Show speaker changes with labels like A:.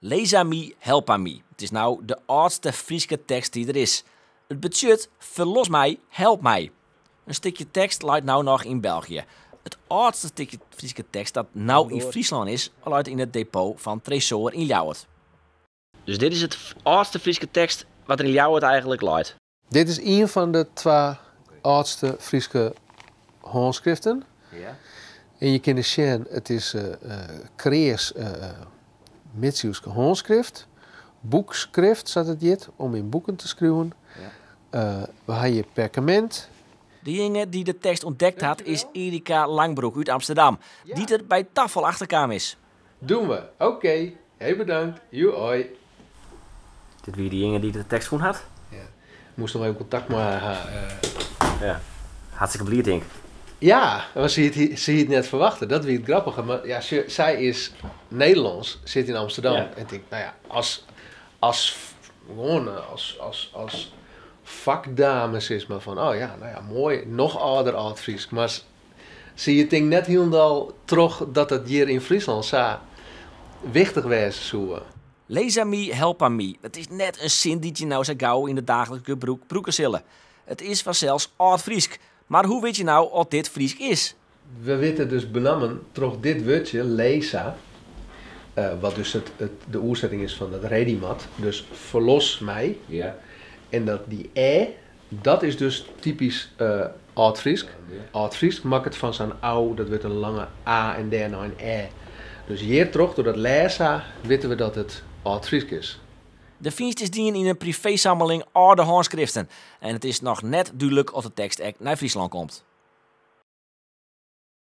A: Leza my, helpa my. It is no de âldste Fryske tekst dy't der is. It betsjut ferlos my, help my. In stikje tekst leit no noch yn België. It âldste stikje Fryske tekst dat no yn Fryslân is, leit yn it depot fan Tresoar yn Ljouwert. Dus dit is it âldste Fryske tekst wat der yn Ljouwert eigentlik leit.
B: Dit is ien fan de twa âldste Fryske hânskriften. En je kinne sjen, it is kreas midsiuwske hânskrift, boekskrift sa't it hjit, om yn boeken te skriuwen. We ha hjir perkamint.
A: Dejinge dy't de tekst ûntdekt hat is Erika Langbroek út Amsterdam, dy't der by tafal achterkaam is.
B: Doen we. Oké, hey bedankt. Joe, hoi.
A: Dit wie dejinge dy't de tekst fûn hat?
B: Ja. Moast noch even kontakt mei har ha.
A: Ja. Hartstikke bliid, tink.
B: Ja, want se hie se hie it net ferwachte. Dat wie it grappige. Mar ja, sy is Nederlânsk, sit yn Amsterdam. En tinkt, no ja, as, as, gewoan as, as, as fakdame sis mar fan, oh ja, no ja, moai, noch âlder Aldfrysk. Mar se hie tink net hielendal troch dat it hjir yn Fryslân sa wichtich wêze soe.
A: Leza my, helpa my. It is net in sin dy't je no sa gau yn it daaglikse gebrûk brûke sille. It is fansels âld-Frysk. Mar hoe wit je no oft dit Frysk is?
B: We witte dus benammen troch dit wurdsje, leza, wat dus it, de oersetting is fan dat redimat, dus ferlos my. En dat dy ê, dat is dus typysk Aldfrysk. Aldfrysk makket fan sa'n ou, dat wurdt in lange a en dêrnei in ê. Dus hjirtroch, troch dat lêza, witte we dat it Aldfrysk is.
A: De fynst is dien yn in priveesammeling âlde hânskriften en it is noch net dúdlik oft de tekst ek nei Fryslân komt.